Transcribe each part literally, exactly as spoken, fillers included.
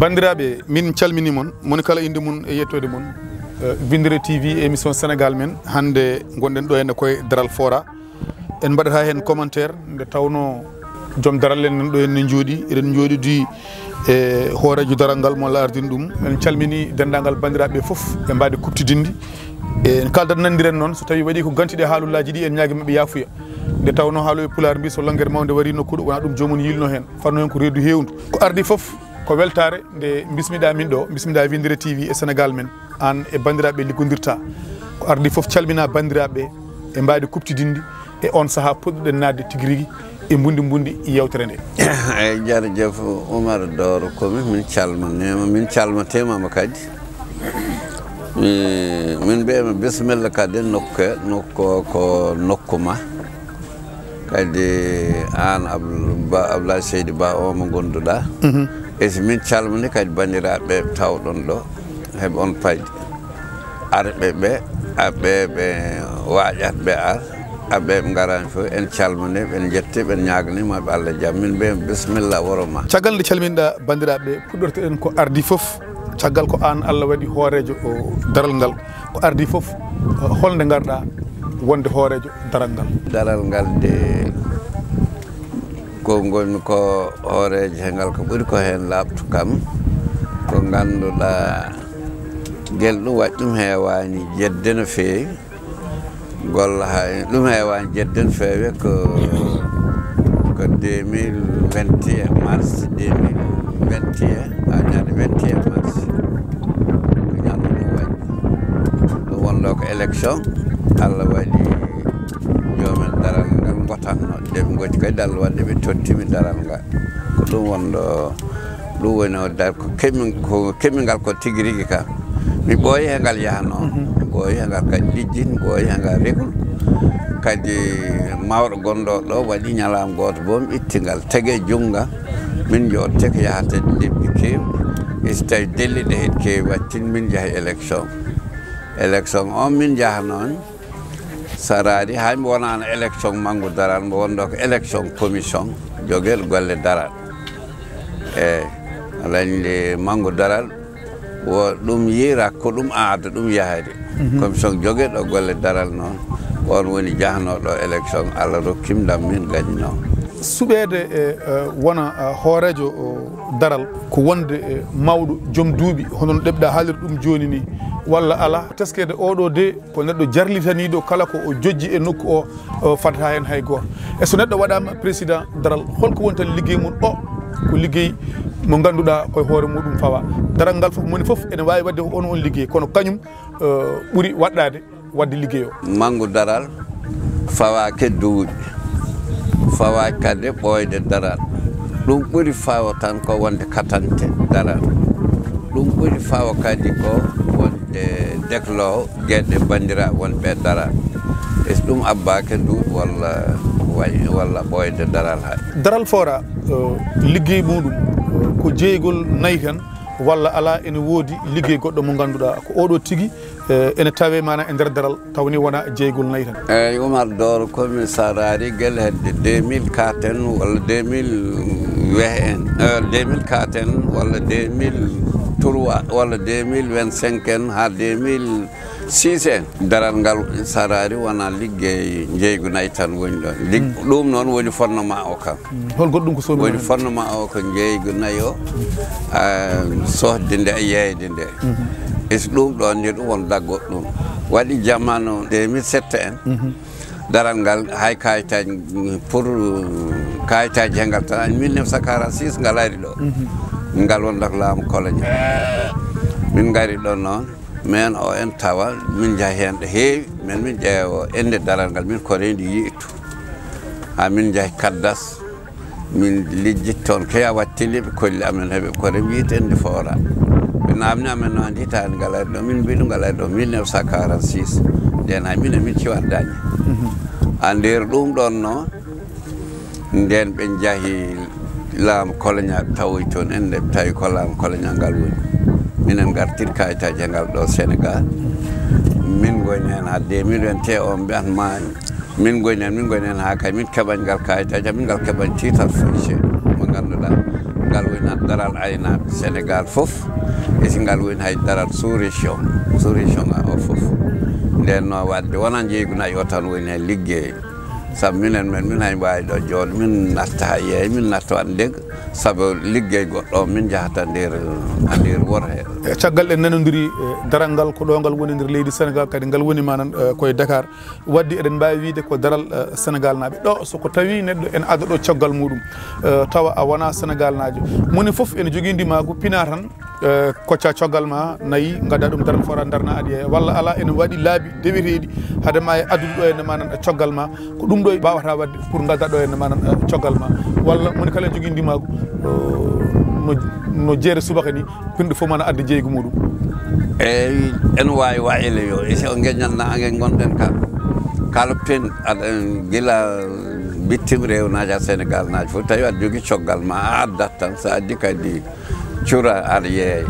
Banndiraaɓe, min calminii mon, moni kala innde mum e yettoode mum. Eh, Winndere T V, émission Sénégal men, hannde ngonɗen ɗo henne koye Daral Fora. En mbaɗata heen commentaire, nde tawnoo joom daral en nan ɗo henne njooɗi, eɗen njooɗidi e hooreejo daral ngal mo Allah ardini ɗum. En calminii denndaangal banndiraaɓe fof e mbaadi kuɓtidinndi. E en kaaldat nanndiren noon, so tawii waɗii ko ganti ɗe haalullaaji ɗi, en ñaagi maɓɓe yaafuya. Nde tawnoo haalooɓe pulaar mbii so lanngere mawnde warii nokkuɗo, wonaa ɗum joomum yiilnoo heen. Fannoo heen ko reedu heewndu. Ko ardii fof, ko weltaare nde mbismiɗaa min ɗo, mbismiɗaa Winndere T V e Sénégal men, aan e banndiraaɓe liggondirtaa. Ko ardii fof, calminaa banndiraaɓe e mbaadi kuɓtidinndi e oon sahaa potɗuɗen naatde tigi rigi e mbundi mbundi yeewtere nde. Eeyi, jarajef Oumar Doro, ko min, min calmaniima, min calmatiima kadi. Mi, min mbiyama bisimilla kadi nokku he, nokku o ko nokku ma. Kadi aan Abdou Ba, Abdoulaye Seydi Ba o mo ngonduɗaa. Mhm. E si min calmini kadi banndiraaɓe tawɗon ɗo, heɓe on payde. Arɓe ɓe, aɓɓe ɓe waƴat ɓe ar, aɓɓe ɓe ngaraani fof, en calmini ɓe, en njetti ɓe, en ñaagani maɓɓe Allah jam. Min mbiyama bisimilla woro ma. Caggal nde calminɗa banndiraaɓe, puɗɗortoɗen ko ardii fof. Caggal ko aan Allah waɗi hooreejo o daral ngal, ko ardii fof, holnde ngarɗa wonde hooreejo daral ngal? Daral ngal de, ko ngonmi ko hooreejo he ngal, ko ɓuri ko heen laaɓtu kam, ko ngannduɗaa gel ɗum waɗi ɗum heewaani jedde no feewi. Golla hay ɗum heewaani jedden feewe ko, ko deux mille vingt et un mars, deux mille vingt et un, haa ñande vingt et un mars. Ko ñande ɗum waɗi. Ɗum wonɗo ko élection. Allah waɗi joomen daral ngal ngotanno. Nde ɓe ngoti kadi Allah waɗi ɓe tottimi daral ngal. Ko ɗum wonɗo, ɗum woni o dar-, ko keɓmi, ko keɓmi ngal ko tigi rigi ka. Mi ɓooyi he ngal yaha noon. Mhm. Mi ɓooyi he ngal kadi lijjit, mi ɓooyi he ngal regul. Kadi mawɗo gonɗo ɗo waɗi ñalaama gooto boom itti ngal tege junnga. Min njoot teke yahata lebbi keewi. E so tawi delle ɗe heɗi keewi wattin, min njaha élection. Élection on min njaha noon. Saraari hay mi wonaano élection manngu daral, mbo wonɗo ko élection commission jogeeɗo golle daral. Eeyi, aɗa anndi manngu daral, wo ɗum yiira ko ɗum aada, ɗum yahri. Mhm. Commission jogeeɗo golle daral noon, on woni jahnooɗo élection, Allah rokkim ndam min gañinoo. Suɓeede e, e, wona, e, hooreejo, o, daral, ko wonde, e, mawɗo, joom duuɓi, hono no ɗeɓɗa haalirde ɗum jooni ni, walla alaa? Teskeede oɗo de, ko neɗɗo jarlitaniiɗo kala ko o jojji e nokku o, o fadata heen hay gooto. E so neɗɗo waɗaama président daral, holko woni tan liggey mum o? Ko liggey mo ngannduɗaa koye hoore muɗum fawa. Daral ngal fof, moni fof ene waawi waɗde ko on on liggey, kono kañum, eh, ɓuri waɗɗaade waɗde liggey o. Manngu daral fawaaki duuɓi, fawaaki kadi ɓooyde daral. Ɗum ɓuri fawo tan ko wonde katante daral. Ɗum ɓuri fawo kadi ko wonde dekloowo geɗe banndiraaɓe wonɓe daral. E so ɗum abbaaki duuɓi walla way-, walla ɓooyde daral hay. Daral Fora, eh, liggey muɗum, eh, ko jeygol nayi tan, walla alaa, ene woodi liggey goɗɗo mo ngannduɗaa ko oɗo tigi, eh, ene tawee maanaa e nder daral, taw ni wonaa jeygol nayi tan? Eeyi, Oumar Doro, ko mi saraari gila hedde deux mille quatre en walla deux mille wehe en, eh, deux mille quatre en walla deux mille trois walla deux mille vingt-cinq en haa deux mille six en. Daral ngal saraari wonaa liggey njeygu nayi tan woni ɗoon. Lig-, mm, ɗum noon woni fondement o kam. Mm. Hol goɗɗum ko soomi woni heen? Fondement o ko njeygu nayi o, ah, sohde nde e yeeyde nde. Mhm. E so ɗum ɗoon ni ɗum won daggo ɗum. Waɗi jamanu deux mille sept en. Mhm. Daral ngal hay kayitaaji, mm, pour, mm, kayitaaji he ngal tan, mille neuf cent quarante-six ngal ari ɗo. Mhm. Ngal wonda ko laamu colonial. Min ngari ɗo noon, men o en tawa, min njahi heen ɗo heewi, men min ƴeewa innde daral ngal, min ko reendi yiitu. Haa min njahi Kaddas, min lijjit toon, keya wattili ɓe kolli amen, heɓe ko rem yiite ende Fora. Ɓe naamni amen no andi hitaande ngal ari ɗo, min mbi ɗum ngal ari ɗo mille neuf cent quarante-six. Nden hay minen min ciwat dañe. Mhm. A nder ɗum ɗon no, nden ɓe njahi laamu colonial tawoy toon en, nde ɓe tawi ko laamu colonial ngal woni. Minen ngartir kayitaaji e ngal ɗo Sénégal. Min ngoni heen haa deux mille vingt et un, on mbiyat maani. Min ngoni heen, min ngoni heen haa kay min keɓan ngal kayitaaji, min ngal keɓan tiitar foncier mo ngannduɗaa ngal woni daral aynaaɓe Senegaal fof, e si ngal woni hay daral sous-région, sous-région o fof. Nden noon waɗde wonaa njeeygu nayi o tan woni heen liggey. Sabu minen, men, min hay mbaawi ɗo jooɗo, min natta haa yeeya, min natta waɗ ndeg, sabu liggey goɗɗo o min njahata nder, nder wor he. E caggal en nanondiri, e, daral ngal ko ɗo ngal woni nder leydi Senegaal, kadi ngal woni manan, e, koye Dakar. Wadde eɗen mbaawi wiyde ko daral, e, Senegaal naaɓe. Ɗo so ko tawi neɗɗo ene adda ɗo coggal muɗum, e, tawa a wona Senegaal naajo. Moni fof ene jogii ndimaagu, pina tan, e, kocca coggal ma nayi, ngadda ɗum darna fora darna aɗa yeeya. Walla ala ene waɗi laabi deweteeɗi hade ma e addude ɗo henne manan coggal ma. Ko ɗum ɗo mbawata waɗde pour ngadda ɗo henne manan, e, coggal ma. Walla moni kala ene jogii ndimaagu, o, no, no jeere subaka ni, pinɗo fof mana adda jeygu muɗum. Eyi, ene waawi wayde yo, e so ngeñal na angen ngonɗen ka. Kala pin aɗa gila bittim rewnaaji a Senegaal naaji fof, tawi aɗa jogii coggal ma, a addat tan, so addi kadi cura aɗa yeeya.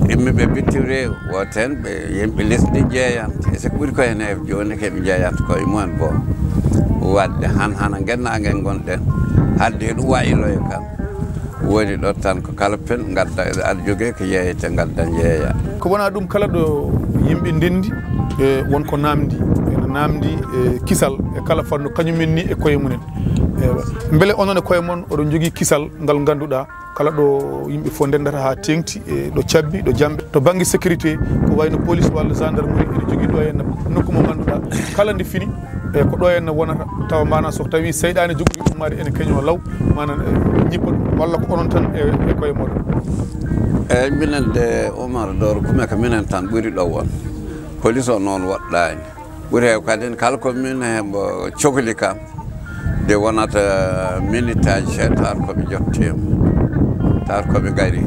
Yimɓe ɓe bittim rew, woten ɓe yimɓe lesdi jeeyanta. E so ɓuri ko heen heew jooni ko ɓe jeeyanta koye mumen bo. Waɗde han hana ngenna angen ngonɗen. Hadde ɗum wayiloyo kam. Woni ɗo tan ko kala pen ngadda, aɗa jogee ko yeeyete ngadda njeeya. Ko wona ɗum kala ɗo yimɓe ndendi, e won ko namdi, ene namdi e kisal e kala fannu kañumen ni e koye mumen. Ewa. Mbele onon e koye mon oɗon jogii kisal ngal ngannduɗaa kala ɗo yimɓe fof ndendata haa teeŋti e ɗo cabbi, ɗo jamɓe. To bannge sécurité, ko wayno police walla gendarmerie ene jogii ɗo henne nokku mo ngannduɗaa kala nde fini, e ko ɗo henne wonata, tawa maanaam so tawi seyɗaane jogori ummaade ene keñoo law, maanaam, e, ñippa ɗum, walla ko onon tan e, e koye mooɗon? Eeyi, minen de, Oumar Doro, kume ko minen tan ɓuri ɗo won. Police o noon woɗɗaani. Ɓuri heew kadi en kala ko min hembo cokli kam, nde wonata minitaji seeɗa, taar ko ɓe jottiima, taar ko ɓe ngari.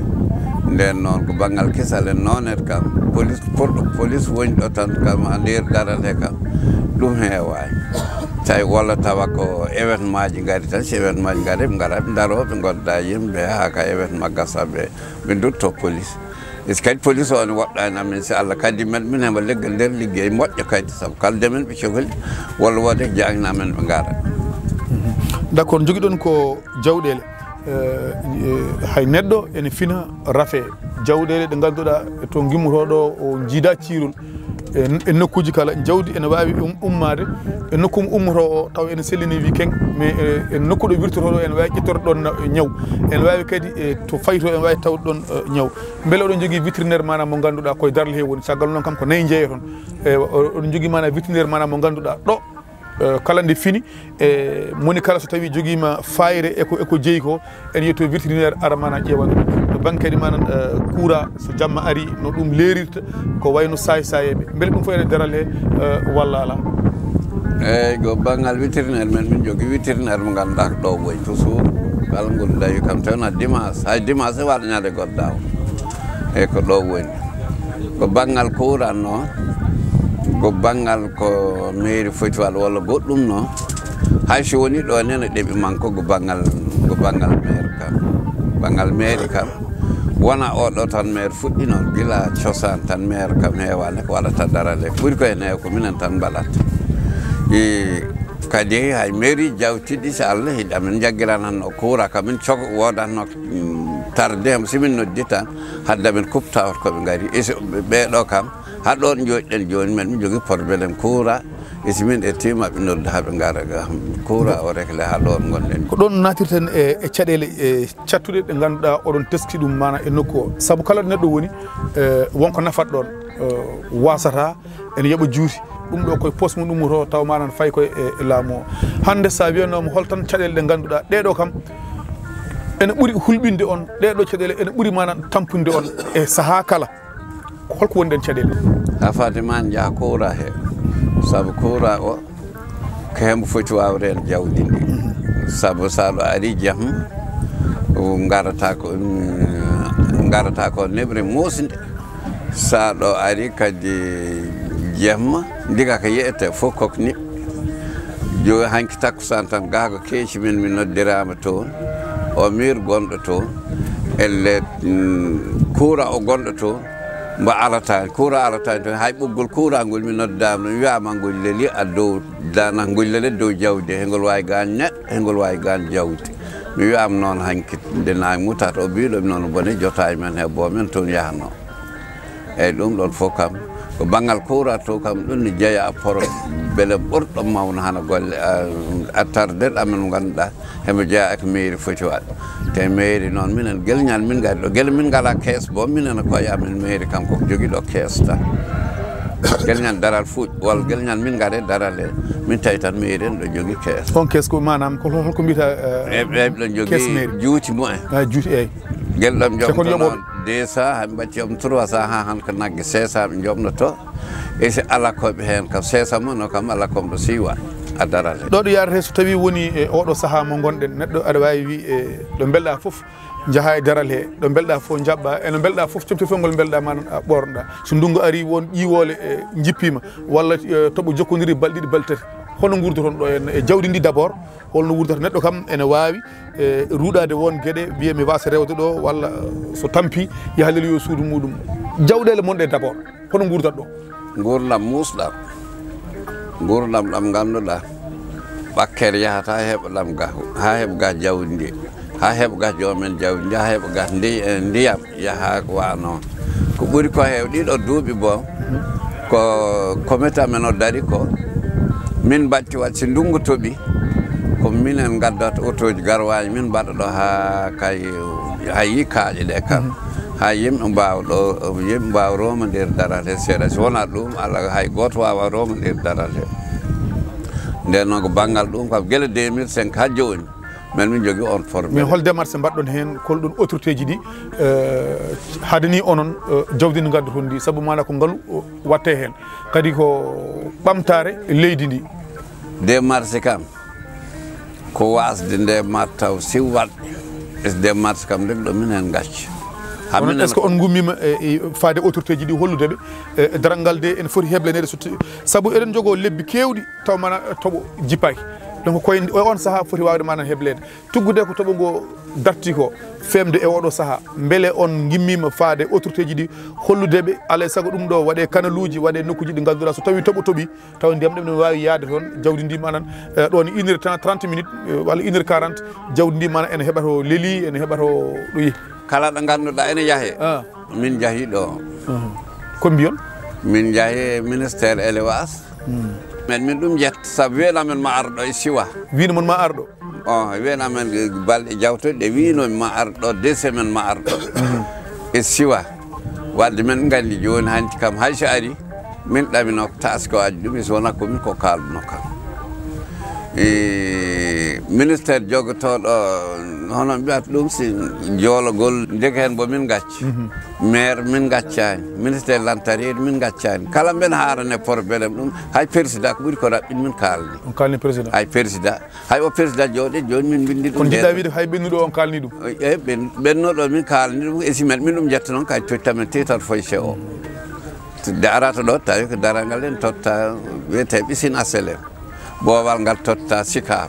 Nden noon ko banngal kisal en nooneet kam, police, pour, police woni ɗo tan kam, a nder daral he kam, ɗum heewaani. Tawi walla tawa ko événement ji ngari tan, si événement ji ngari, ɓe ngara, ɓe ndaroo, ɓe ngodda yimɓe, haa ka événement gasa, ɓe, ɓe ndutto police. Est-ce que kadi police o ne woɗɗaani amen, si Allah kadi men, min heɓa leggal nder liggey moƴƴo kadi, sabu kala nde men ɓe cokli, walla wooda ko jaangina amen ɓe ngara. D'accord, jogiɗon ko jawɗeele. Eh, eh, hay neɗɗo ene fina rafe jawɗeele ɗe ngannduɗaa to ngimmotoɗo o jiida ciirol. E, e nokkuuji kala, jawdi ene waawi um-, ummaade e nokku mo ummotoo o, taw ene sellini weekend, mais, e, e nokku ɗo wirtotoo ɗo, ene waawi ƴettorde ɗon na-, ñaw, ene waawi kadi, e, to faytoo, ene waawi tawde ɗon, e, ñaw. Mbele oɗon njogii vétérinaire, maanaam mo ngannduɗaa koye daral he woni, caggal noon kam ko nayi njeeyoton. E, o-, oɗon njogii maanaam vétérinaire, maanaam mo ngannduɗaa ɗo, e, kala nde fini, e, moni kala so tawi jogiima fayre e ko, e ko jeyi ko, en yetto vétérinaire ara mana ƴeewa ɗum. To bannge kadi mana, eh, courant, so jamma ari, no ɗum leerirta, ko wayno saay-saayeeɓe. Mbele ɗum fof ene daral he, eh, walla alaa? Eeyi, ko banngal vétérinaire men, min njogii vétérinaire mo ngannduɗaa ko ɗo woni toujours. Kala ngol dawi kam, tawi na dimanche, hay dimanche waɗa ñande goɗɗo dawa. Eeyi, ko ɗo woni. Ko banngal courant noon, ko banngal ko mairie foti waɗ walla goɗɗum noon. Hay so woni ɗo nena ɗeɓi manko ko banngal, ko banngal maire kam. Banngal mairie kam, wona oɗo tan maire fuɗɗi noon, gila cosaan tan maire kam heewaani ko waɗata darale. Ɓuri ko heen heew ko minen tan mbaɗata. E kadi hay mairie jawtiɗi, so Allah hiɗi amin njaggiran han no courant kam, min cog wodan no, mm, tarde am, si min noddi tan, hadde amin kupta ko ɓe ngari. E so ɓe ɗo kam, haa ɗoon njooɗiɗen jooni, men min njogii problème courant. E si min ettiima, ɓe nodda haa ɓe ngara ga. Courant o réglé haa ɗoon ngonɗen. Ko ɗoon naatirten e, e caɗeele, e caɗtuɗe ɗe ngannduɗaa oɗon teski ɗum maana e nokku o. Sabu kala ɗo neɗɗo woni, e, wonko nafat ɗoon, e, wasata ene yoɓa juuti. Ɗum ɗo koye poos mum ummoto, taw manan fayi koye e, e laamu o. Hannde sa wiyanooma hol tan caɗeele ɗe ngannduɗaa ɗee ɗo kam ene ɓuri hulɓinde on, ɗee ɗo caɗeele ene ɓuri manan tampude on e sahaa kala. Ko holko woni ɗen caɗeele? A faade ma njaha kuura he, sabu kuura o ko hembo foti wawrede jawdi ndi. Sabu sa ɗo ari jahma, ngarata ko, mm, ngarata ko nebre musde. Sa ɗo ari kadi jahma, ndiga ko yeyete fof koko niɓɓi. Jooni hanki takkusaan tan, gaa ko keeci men, mi noddirama toon. O miir gonɗo toon. Elle, mm, kuura o gonɗo toon. Mbo arata, courant arata toon, hay ɓoggol courant ngol mi noddaama, mi wiyaama ngol leli a dow, dana ngol leli dow jawdi, he ngol waawi gaan neɗɗo, he ngol waawi gaan jawdi. Mi wiyaama noon hanki, nde naange mutata, o biiɗo mi noon bone jotaay men he boo men toon yahanoo. Eeyi, ɗum ɗoon fof kam, ko banngal courant to kam, ɗum ne jeya problème ɓurɗo mawno hana golle, a, a tarde ɗamen mo ngannduɗaa, hemo jeyaa e ko mairie foti waɗde. Te mairie noon, minen gel ñan min ngari ɗo, gel min ngala kees bo, minen e koye amen mairie kam koko jogii ɗo kees tan. Gel ñan daral fuuƴ, walla gel ñan min ngare daral he, min tawi tan mairie en ɗo jogii kees. On kees ko maanaam ko hol-, holko mbiyata, eh, Ɓe, ɓe ɗon kees jogii mairie? Juuti mumen. Ah, juuti, eeyi. Gel ɗam Te kon joɓoto yoɓooɓe? Deux cents, haa ɓe mbaɗti joɓno trois cents, haa han ko nagge cinq cents ɓe joɓnoto. E si ala ko ɓe heen kam, cinq cents mo no kam ala kom ɗo siiwa a daral he. Ɗo ɗo yaarata he so tawi woni e oɗo sahaa mo ngonɗen, neɗɗo aɗa waawi wi e ɗo mbelɗa fof njaha e daral he, ɗo mbelɗa fof njaɓɓa, e no mbelɗa fof cofte fof ngol mbelɗa manan a ɓornoɗa. So ndungu ari won ƴiwole e jippima, walla, eh, toɓo jokkodiri balɗe ɗiɗi balɗe tati. Hono nguurdoton ɗo en e jawdi ndi d'abord, holno wurdata neɗɗo kam ene waawi, eh, ruuɗaade won geɗe, wiya mi waasa rewde ɗo, walla so tampi, yaha leloyo suudu muɗum. Jawɗeele mon ɗe d'abord, hono nguurdat ɗo? Nguurndam muusɗam, nguurndam ɗam ngannduɗaa, ɓakkere yahata heɓa ɗam ga, haa heɓa ga jawdi ndi, haa heɓa ga joomen jawdi ndi, haa heɓa ga ndi-, eh, ndiyam. Yaha ko wa noon. Ko ɓuri ko heew ɗiɗo duuɓi boom, ko comité amen o dari ko, min mbaɗti waɗ si ndungu toɓi, ko minen ngaddata otooji garwaaji, min mbaɗa ɗo haa kay, haa yi kaaƴe ɗe kam. Mhm. Haa yimɓe mbaawa ɗo, yimɓe mbaawa romondir daral he seeɗa. Si wonaa ɗum, alaa hay gooto waawa romondir daral he. Nden noon ko banngal ɗum kam, gila deux mille cinq haa jooni. Men min jogii on problème. Mais hol démarche mbaɗɗon heen, kolɗon autorité ji ɗi, eh, haadani onon, eh, jawdi ndi ngaddoton ndi, sabu maana ko ngalu, eh, watte heen. Kadi ko ɓamtaare leydi ndi. Démarche kam, ko waasde nde ma taw si waɗ. Es démarche kam rek ɗo minen gacci. Ha Onon, minen est-ce que on ngummiima e, e faade autorité ji ɗi hollude ɓe, e, e daral ngal de ene foti hebleneede so ti-, sabu eɗen jogoo lebbi keewɗi taw mana toɓo jippaaki. Donc koye o on sahaa foti waawde manan hebleede. Tuggude ko toɓo ngo darti ko feemde e oɗo sahaa. Mbele on ngimmiima faade autorité ji ɗi hollude ɓe, alaa e sago ɗum ɗo waɗe kanaluuji, waɗe nokkuuji ɗi ngannduɗaa so tawi toɓo toɓi, taw ndiyam ɗam ne waawi yahde toon, jawdi ndi manan, eh, ɗon une heure temps, trente minutes, eh, walla une heure quarante, jawdi ndi manan ene heɓa to leeli, ene heɓa to ɗo yehi. Kala ɗo ngannduɗaa ene yahe. Ah. Min njahi ɗo. Ah. Ko mbiyon? Min njahi ministère élevage. Hmm. Men min ɗum jetta, sabu wiyana men ma ar ɗo e siwa. Wino mon ma ar ɗo? O wiyana men balɗe jawtuɗe, ɗe wino ma ar ɗo, deux semaines ma ar ɗo. Mhm. E siwa. Wadde men nganndi jooni hanti kam hay so ari, min ɗamino taskawaji ɗum, so wona ko min ko kalduno kam. E ministère jogotoɗo, hono mbiyata ɗum, si joologol, ndeke hen bo min gacci. Mhm. Maire min gaccani, ministère l'intérieur min gaccani. Kala mben haarane problème ɗum, hay président ko ɓuri ko raɓɓin min kalni. On kalni président? Hay président. Hay o président jooɗe, jooni min mbinndi ɗum. Ko jiɗɗa wiide hay ɓennuɗo on kalni ɗum? E ɓen-, ɓennuɗo min kalni ɗum, e si men min ɗum jetta noon, kay totta men titre foncier o. De arata ɗo, tawi ko darangal en totta, wiyete ɓisin aselem. Boowal ngal totta Sicap.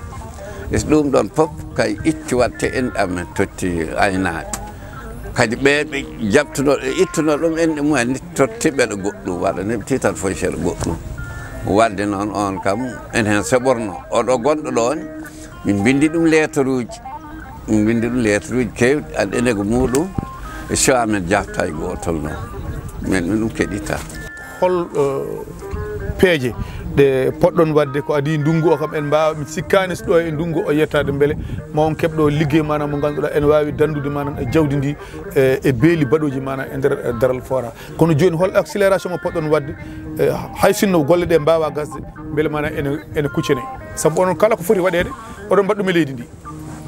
Is ɗum ɗon fof kay itti waɗte enɗam men totti aynaaɓe. Kadi ɓe ɓe jaɓtuno, ittuno ɗum enɗe mumen ni totti ɓeɗo goɗɗum waɗa, ne titre foncier goɗɗum. Wadde noon on kam en heen seɓorno. Oɗo gonɗo ɗo ni, min mbindi ɗum leetaruuji. Min mbindi ɗum leetaruuji keewɗi, aɗa ene ko muɗum, e so amen jafta e gootol noon. Men min ɗum keɗita. Hol, eh, peeje ɗe poɗɗon waɗde ko adii ndunngu o kam en mbaawa, mi sikkaani so ɗo e ndunngu o yettaade mbele ma on keɓ ɗo liggey maanaam mo ngannduɗaa ene waawi danndude maanaam e jawdi ndi, eh, e beeli baɗooji maanaam e nder, eh, daral fora. Kono jooni hol accélération mo poɗɗon waɗde, eh, hay sinno golle ɗe mbaawa gasde mbele maanaam ene, ene kuccane? Sabu onon kala ko foti waɗeede oɗon mbaɗa ɗum e leydi ndi.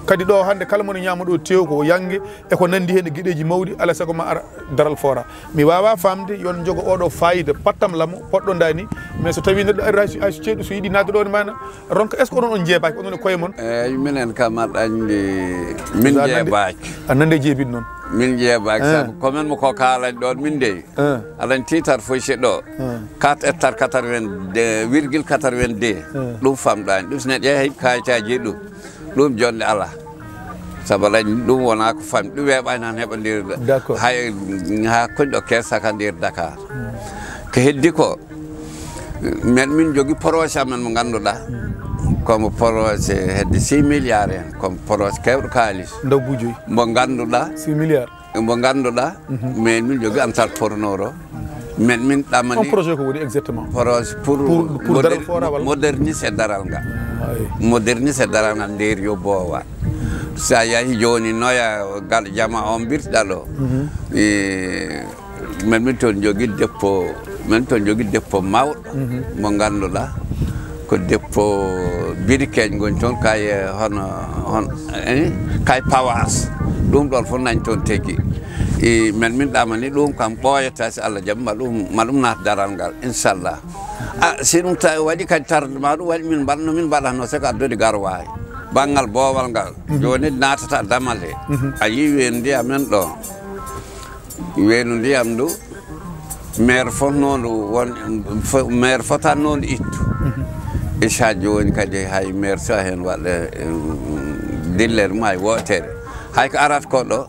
Kadi ɗo hannde kala mone ñaama ɗo tew ko yannge e ko nanndi heen e geɗeeji mawɗi, alaa sago ma ara daral fora. Mi waawaa faamde yon jogo oɗo fayida pattam lamo poɗɗo ndaani, mais so tawii neɗɗo ari hay so, hay so ceeɗu so yiɗi naatde ɗo ne maana ronka, est-ce que onon on njeebaaki onon e koye mon? Eeyi, minen kam aɗa anndi min njeebaaki. A nande jeebiɗo noon? Min njeebaaki, ah, sabu ko men mo ko kaalani ɗon min dey. Ah. Aɗa anndi titre foncier ɗo, ah, quatre hectares quatre-vingt-deux virgule quatre-vingt-deux. Ah. Ɗum famɗaani. Ɗum so neɗɗo yehi heɓi kayitaaji e ɗum. Ɗum jonde alaa. Sabu alaa ɗum wonaa ko famɗi, ɗum weeɓaani tan heɓondirde. D'accord. Hay haa konɗo kees saka nder Dakar. Ko heddi ko, men min jogi projet amen mo ngannduɗaa, komo projet hedde six milliards en, komo projet keewɗo kaalis. Ndaggu joyi. Mo ngannduɗaa, six milliards. Mo ngannduɗaa, men min jogi entrepreneur o. Men min ɗamani. On projet ko woni exactement? Projet pour, pour, pour moder-, daral Fora walla? Modernise daral ngal. Modernise daral ngal nder yo boowa. So a yahi jooni noya gal jama on birtiɗal o. E, men min toon jogi dépôt, men toon jogi dépôt mawɗo mo ngannduɗaa ko dépôt biriken ngoni toon kay, hono, hono, eh, kay pawas. Ɗum ɗon fof nani toon tigi. E, men min ɗamani ɗum kam ɓooyata si Allah jaɓi ma ɗum, ma ɗum naat daral ngal, inchallah. A, si ɗum tawi waɗi kadi tardement ɗum waɗi min mbaɗno min mbaɗatno seko addori garwaay. Banngal boowal ngal. Jooni naatata damal he. A yii weendu ndiyam men ɗo. Weendu ndiyam ndu, maire fotnoo ndu won, fo-, maire fotatnoo ndu ittu. E so jooni kadi hay maire so heen waɗa, em, dillere ma e wootere. Hay ko arat ko ɗo,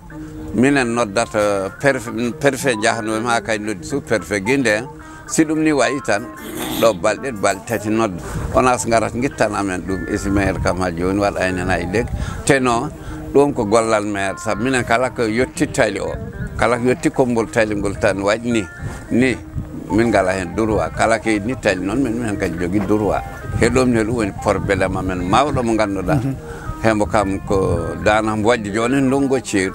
minen noddata préfet, préfet njahnoo ma kay noddi sous-préfet Guindé. Si ɗum ni wayi tan, ɗo balɗe, balɗe tati nodda. Onas ngarat ngittan amen ɗum. Ismaël kam ha jooni waɗa enen hay deg. Te noon, ɗum ko gollal maire, sabu minen kala ko yetti tali o, kala ko yetti konngol tali ngol tan waɗi ni, ni, min ngala heen droit. Kala ko ni tali noon, min, min kadi jogi droit. He ɗum ne ɗum woni problème amen mawɗo mo ngannduɗaa. Hembo kam ko daana mbo waɗi jooni ndongo ceeɗu.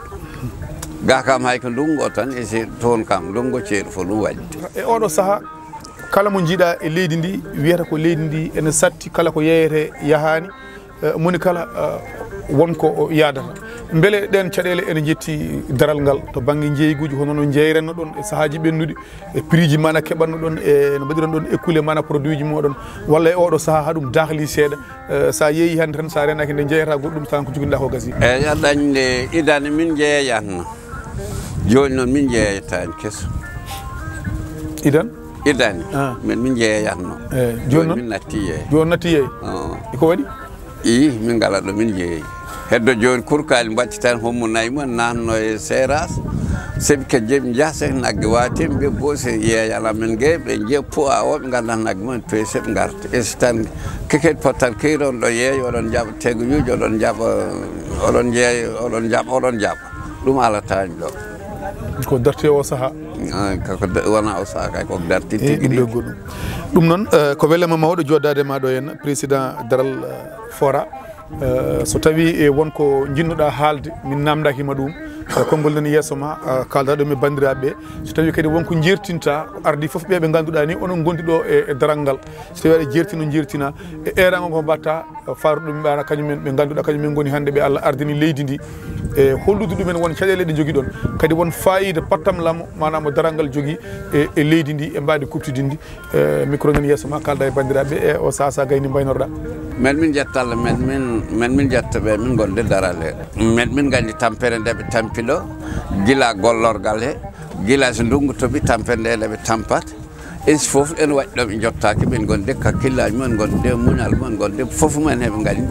Ga kam hay ko ndungu o tan, e si toon kam ndongo ceeɗu fof ɗum waɗi. E oɗo saha, kala mo njiiɗa e leydi ndi, wiyata ko leydi ndi ene satti, kala ko yeeyete yahaani, eh, moni kala, eh, won ko o yaadata. Mbele ɗeen caɗeele ene njetti daral ngal to bannge njeeyguuji, hono no njeeyrenno ɗon e sahaaji ɓennuɗi, e prix ji mana keɓanno ɗon, e no mbaɗiron ɗon écoulé mana produit ji moɗon, walla e oɗo saha haɗum dahli seeɗa, eh, sa yeeyi hannde tan, sa renaki nde jeeyata goɗɗum tan ko joginɗa ko gasi. Eyi, aɗa anndi nde idani min jeeyatno. Jooni noon min jeeyataani keso. Idan? Idani. Ah. Min, min jeeyatno. Eh, jooni Jooni noon? Min natti yeey. Jooni natti yeey? Oo. E ko waɗi? Ii, min ngala ɗo min jeeyi. Heddo jooni kurkaali mbatti tan hommo nayi mum naatno e seeraas. Sebi ka jeeɓi njaha sek nagge watim ɓe boose yeeyala men nge ɓe jeeɓ po a o ɓe ngannda nagge mum to e seɓ ngarta. E so tan keket pot tan keyron ɗo yeey oɗon jaɓa teguyuji oɗon jaɓa oɗon jeeya oɗon jaɓa oɗon jaɓa. Ɗum alataani ɗo. Ko darti e o saha. Ah, ka-, ko da-, wona o saha kay, ko darti Eh, tigi ɗum ɗo rigi. Goɗɗum. Ɗum noon, eh, ko welema mawɗo joddade ma ɗo henna, président daral, eh, Fora. Eh, so tawi, eh, won ko jinnoɗa haalde, min namdaki ma ɗum. Eh, konngol nani yeeso ma, eh, kalda ɗum e banndiraaɓe ɓe. So tawi kadi won ko jertinta, ardi fof ɓe ɓe ngannduɗaa ni, onon ngondi ɗo e, e daral ngal. So tawi aɗa jertina, jertina, e erango ko mbatta, Faaru ɗum ɓe ara kañum en ɓe ngannduɗaa kañum en ngoni hannde ɓe Allah ardini leydi ndi. E hollude ɗumen won caɗeele ɗe njogiɗon. Kadi won faayiida pattam lamo, maanaam mo daral ngal jogi e, e leydi ndi, e mbaadi kuɓtidinndi. E micro men yeeso ma, kalda e banndiraaɓe e o saha sa gayni mbaynorɗa. Men min jetta Allah, men min, men min jetta ɓe, min gonde daral he. Men min nganndi tampere nde ɓe tampi ɗo, gila gollorgal he, gila so ndunngu toɓi tampere nde nde ɓe tampat. Esi fof en waɗi ɗo ɓe jottaaki, min gonde kakkillaaji mumen, gonde muñal mumen, gonde fof mumen heɓe ngaɗi.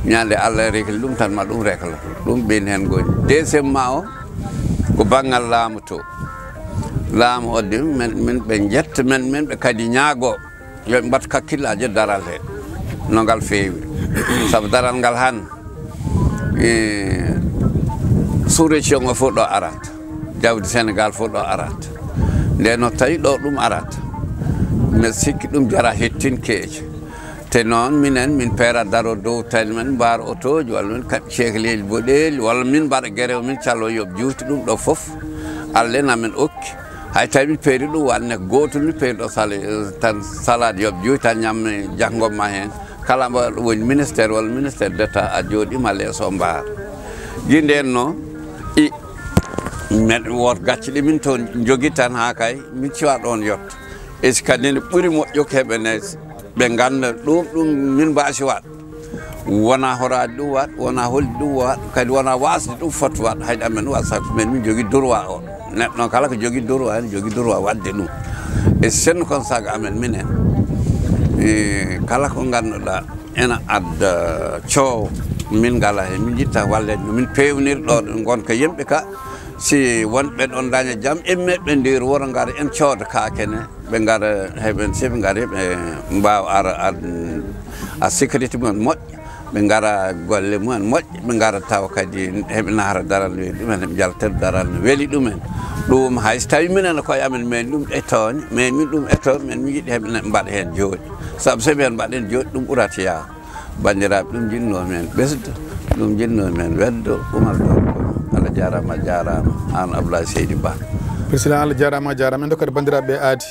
Ñande Allah rekli ɗum tan ma ɗum rekla. Ɗum ɓen heen ngoni. Deuxièmement o, ko banngal laamu to. Laamu o de, men, men ɓe njetta, men, men ɓe kadi ñaago. Yo ɓe mbat kakkillaaji daral he. No ngal feewi. Sabu daral ngal han, e, sous-région o fof ɗo arat. Jawdi Sénégal fof ɗo arat. Nde no tawi ɗo ɗum arat. Mbeɗa sikki ɗum jara hettin keeji. Te noon minen min peera daro dow tali men mbaar otooji walla min kaɓi ceekaleeji boɗeeli walla min mbaɗa gerew min callo yoɓ juuti ɗum ɗo fof. Allah en amen okki. Hay tawi mi peeri ɗum waɗne ko gootum mi peeri ɗo sala, tan salade yoɓ juuti tan ñamme jahngol ma heen. Kala mbo woni ministère walla ministère d'État a jooɗiima leeso mbaar. Ginde en noon, i, men woot gacce ɗe min toon njogi tan haa kay, min ciwa ɗoon yotto. E si kadi ne ɓuri moƴƴo ko heɓe ne, ɓe ngannda ɗum, ɗum min mbaasi waɗ. Wona horaade ɗum waɗ, wona holde ɗum waɗ, kadi wona waasde ɗum fot waɗ. Hay ɗam men waɗ sabu men min jogi droit o. Neɗɗo noon kala ko jogi droit, ne jogi droit waɗde ɗum. E senno kon sago amen minen. E kala ko ngannduɗaa ena adda coow. Min ngala he, min njiɗta walleede no min peewniri ɗo ɗo ngonka yimɓe ka. Si wonɓe ɗon daña jam, imme ɓe nder wuro ngara en cooda kaake ne. Ɓe ngara heɓen, si ɓe ngari ɓe mbaawa ara, ar-, a sécurité mumen moƴƴa. Ɓe ngara golle mumen moƴƴa. Ɓe ngara tawa kadi heɓe nahra daral no weli ɗumen, heɓe njaltira daral no weli ɗumen. Ɗum hay so tawi minen e koye amen, men ɗum e tooñ, men min ɗum e tooñ, men min yiɗi heɓe mbaɗa heen jooɗi. Sabu so ɓe mbaɗa heen jooɗi, ɗum ɓurata yaha. Banndiraaɓe, ɗum njinnoo men ɓesdo, ɗum njinnoo men weddo. Umar Doro Kono, Allah jaaraama, a jaaraama, aan Abdoulaye Seydi Ba. Président, Allah jaaraama, a jaaraama. En ndokkata banndiraaɓe ɓe aadi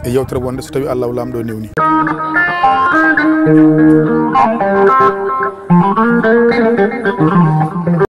e yewtere wonde, so tawi Allah o Laamɗo o newni.